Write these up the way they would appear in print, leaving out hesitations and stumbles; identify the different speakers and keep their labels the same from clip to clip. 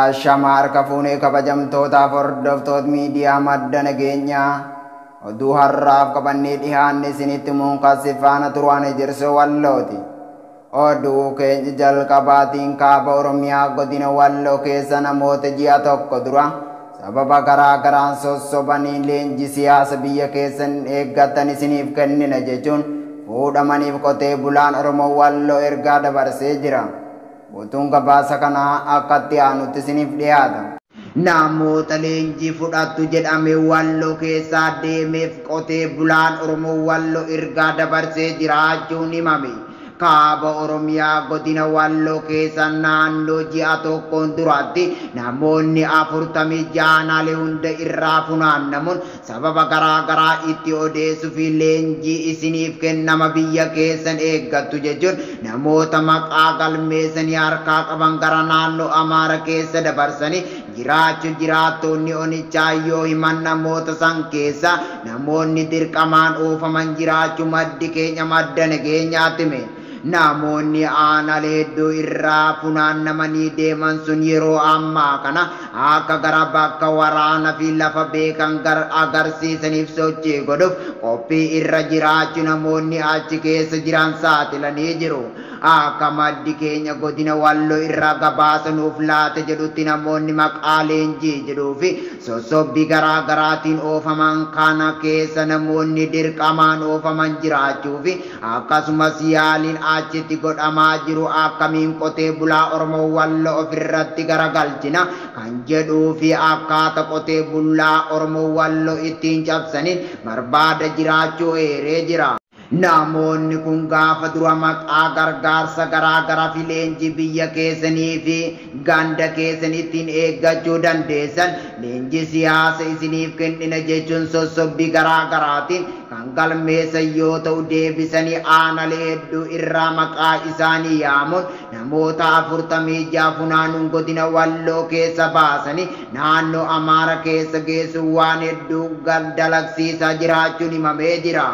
Speaker 1: Ashama harka fuunee kabajamtootaaf hordoftoota miidiyaa madda nageenyaa oduu har'aaf qabannee dhiyaanne isinitti muunkaasi faana turaan ejersoo Wallooti. Oduu keenya jalqabaatiin kaaba Oromiyaa godina Walloo keessa namoota ji'a tokko dura sababa garaa garaan sossobanii leenjii siyaasa biyya keessan eeggatan isiniif kennina jechuun fuudhamaniif qotee bulaan Oromoo Walloo ergaa dabarsee jira. Guutuun gabaasa kanaa akkatti aanutti isiniif dhiyaata.
Speaker 2: Namoota leenjii fudhattu jedhame Walloo keessaa deemeef qotee bulaan Oromoo Walloo ergaa dabarsee jiraachuun himame. Kaaba Oromiyaa godina Walloo keessa naannoo ji'a tokkoon duratti namoonni 46 aanaalee hunda irraa funaannamuun sababa garaa garaa itti odeessuu fi leenjii isiniif kennama biyya keessan eeggattu jechuun namoota maqaa galmeessanii harkaa qaban gara naannoo Amaara keessa dabarsanii jiraachuu jiraattonni onichaa yoo himan, namoota san keessa namoonni dirqamaan oofaman jiraachuu maddi keenya madda nageenyaatti hime. Namoonni aanaalee hedduu irraa funaannamanii deeman sun yeroo ammaa kana akka gara bakka waraana fi lafa beekan agarsiisaniif sochii godhuuf qophii irra jiraachuu namoonni achi keessa jiran saaxilanii jiru. Akka maddi keenya godina Walloo irraa gabaasa nuuf laate jedhutti, namoonni maqaa leenjii jedhuu fi sossobbii garaa garaatiin oofaman kana keessa namoonni dirqamaan oofaman jiraachuu fi akkasumas yaaliin achitti godhamaa jiru akkamiin qotee bulaa Oromoo Walloo ofirratti garagalchina kan jedhuu fi akkaata qotee bulaa Oromoo Walloo ittiin cabsaniin barbaada jiraachuu eeree jira. Namoonni kun gaafa dura maqaa gargaarsa garaa garaa fi leenjii biyya keessanii fi ganda keessan ittiin eeggachuu dandeessan, leenjii siyaasa isiniif kennina jechuun sossobbii garaa garaatiin kan galmeessan yoo ta'u, deebisanii aanalee hedduu irraa maqaa isaanii yaamuun namoota 46 funaanuun godina Walloo keessa baasanii naannoo Amaara keessa geessuun waan hedduu dalagsiisaa jiraachuun himamee jira.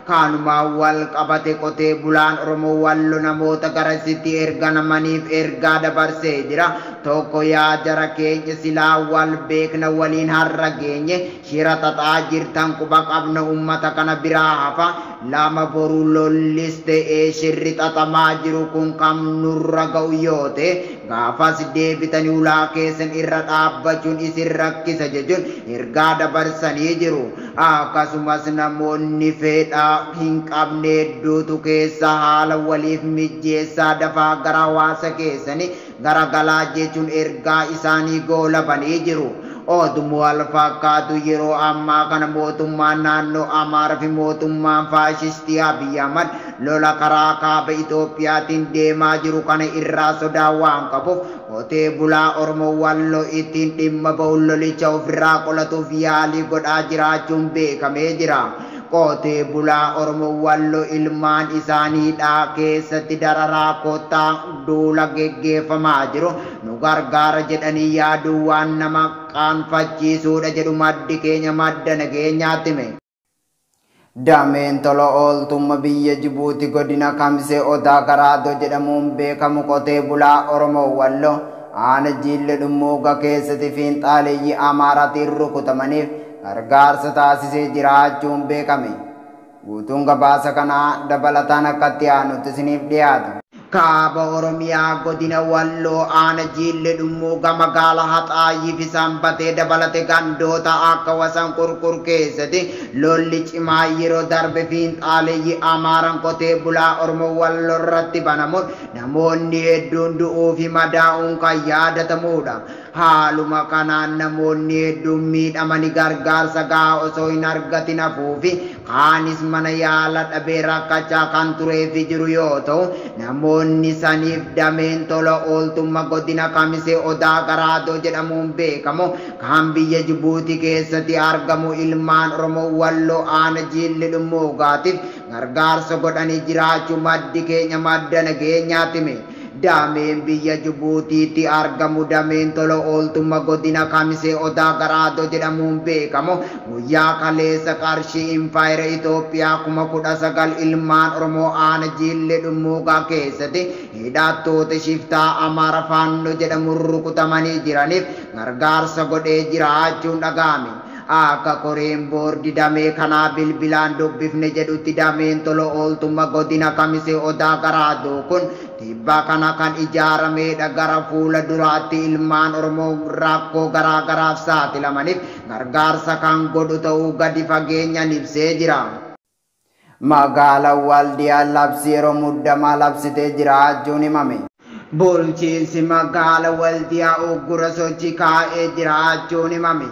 Speaker 2: Kanumaan wal qabate qotee bulaan Oromoo Walloo namoota garasitti ergamaniif ergaa dabarsee jira. Tokko, yaa jara keenya, silaa wal beekna waliin har'a geenye, shira xaxaa jirtan quba qabna, ummata kana biraa hafa. Lama, boruu lollis ta'ee shirri xaxamaa jiru kun kam nurra ga'u yoo ta'e, gaafas deebitanii ulaa keessan irra dhaabbachuun isin rakkisa jechuun ergaa dabarsanii jiru. Akkasumas namoonni fedhaa hin qabne hedduutu keessa haala waliif mijjeessaa dafaa gara hawaasa keessanii garagalaa jechuun ergaa isaanii goolabanii jiru. Oduma wal fakkaatu, yeroo ammaa kana mootummaan naannoo Amaaraa fi mootummaan faashistii Abiy Ahmad lola karaa kaaba Itoophiyaatiin deemaa jiru kana irraa sodaa waan qabuuf qotee bulaa Oromoo Walloo ittiin dhimma ba'uun lolicha ofirraa qolatuuf yaalii godhaa jiraachuun beekamee jira. Qotee bulaa Oromoo Walloo ilmaan isaaniidhaa keessatti dararaa kottaa duula geggeeffamaa jiru nu gargaara jedhanii yaaduu waan nama qaanfachiisuudha jedhu maddi keenya madda nageenyaatti hime.
Speaker 1: Dameen tola ooltummaa biyya Jibuuti godina Kamisee Odaa Garaadoo jedhamuun beekamu qotee bulaa Oromoo Walloo aana Jiille Dhummuuga keessatti fiinxaaleeyyii Amaaraatiin rukutamaniif gargaarsa taasisee jiraachuun beekame. Guutuun gabaasa kanaa dabalataan akkatti aanutti isiniif dhiyaata.
Speaker 2: Kaaba Oromiyaa godina Walloo aana Jiille Dhummuuga magaalaa Haxaayyii fi Sanbatee dabalate gandoota akka Wasan Qurqur keessatti lolli cimaa yeroo darbe fiinxaaleeyyii Amaaraan qotee bulaa Oromoo Walloo irratti banamuun namoonni hedduun du'uu fi madaa'uun kan yaadatamudha. Haaluma kanaan namoonni hedduun miidhamanii gargaarsa gahaa osoo hin argatin hafuu fi kaanis mana yaala dhabee rakkachaa kan turee fi jiru yoo ta'u, namoonni saniif dameen tola ooltummaa godina Kamisee Odaa Garaadoo jedhamuun beekamu kan biyya Jibuutii keessatti argamu ilmaan Oromoo Walloo aana Jiilli Dhummuugaatiif gargaarsa godhanii jiraachuu maddi keenya madda nageenyaatti hime. Dameen biyya Jibuutiitti argamu dameen tola ooltummaa godina Kamisee Odaa Garaadoo jedhamuun beekamu guyyaa kaleessa qarshii impaayera Itoophiyaa 19,000 ilmaan Oromoo aana Jiillee Dhummuugaa keessatti hidhattoota shiftaa Amaara Faannoo jedhamuun rukutamanii jiraniif gargaarsa godhee jiraachuun dhaga'ame. Akka koreen boordii damee kanaa bilbilaan dubbifne jedhutti dameen tola ooltummaa godina Kamisee Odaa Garaadoo kun dhiibbaa kana kan ijaaramedha. Gara fuula duraatti ilmaan Oromoo rakkoo garaa garaaf saaxilamaniif gargaarsa kan godhu ta'uu gadi fageenyaan ibsee jira.
Speaker 1: Magaalaan Waldiyaa labsii yeroo muddamaa labsitee jiraachuun himame.
Speaker 2: Bulchiinsi magaala Waldiyaa uggura sochii kaa'ee jiraachuun himame.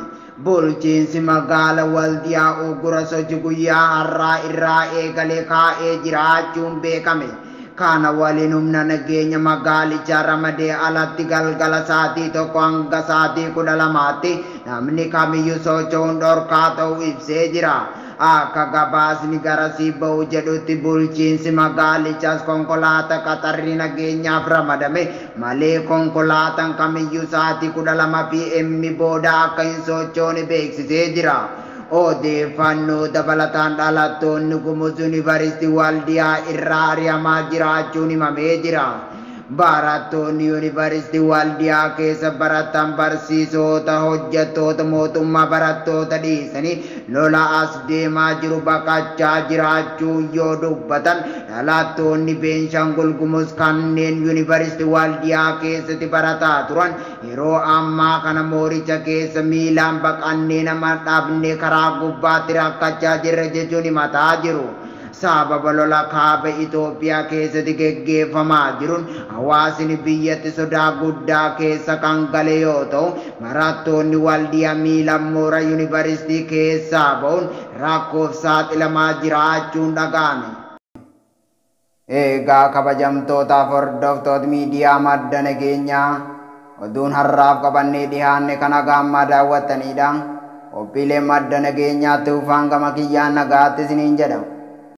Speaker 2: Bulchiinsi magaala Waldiyaa uggura sochii guyyaa har'aa irraa eegalee kaa'ee jiraachuun beekame. Kana waliin humna nageenya magaalichaa ramadee alatti galgala sa'aatii 1 hanga sa'aatii 12tti namni kamiyyuu socho'uun dhorkaa ta'uu ibsee jira. Akka gabaasni garasii ba'u jedhutti bulchiinsi magaalichaas konkolaataa qaxarri nageenyaaf ramadame malee konkolaataan kamiyyuu sa'aatii 12 PM booda akka hin sochoone beeksisee jira. Odeeffannoo dabalataan dhalattoonni Gumuz Yuunivarsiitii Waldiyaa irraa ari'amaa jiraachuun himamee jira. Barattoonni Yuunivarsiitii Waldiyaa keessa baratan barsiisota, hojjettoota mootummaa barattoota dhiisanii lola as deemaa jiru baqachaa jiraachuu yoo dubbatan, dhalattoonni Beenishaangul Gumuz kanneen Yuunivarsiitii Waldiyaa keessatti barataa turan yeroo ammaa kana mooricha keessa miilaan baqannee nama dhabnee karaa gubbaatti rakkachaa jirra jechuun himataa jiru. Sababa lola kaaba Itoophiyaa keessatti geggeeffamaa jiruun hawaasni biyyatti sodaa guddaa keessa kan gale yoo ta'u, barattoonni Waldiyaa miilaan moora yuunivarsiitii keessaa ba'uun rakkoof saaxilamaa jiraachuun dhaga'ame.
Speaker 1: Egaa kabajamtootaaf hordoftoota miidiyaa madda nageenyaa, oduun har'aaf qabannee dhiyaanne kana gaammaa daawwattanidha. Qophiilee madda nageenyaatti ufaan gama kiyyaan nagaatti isiniin jedha.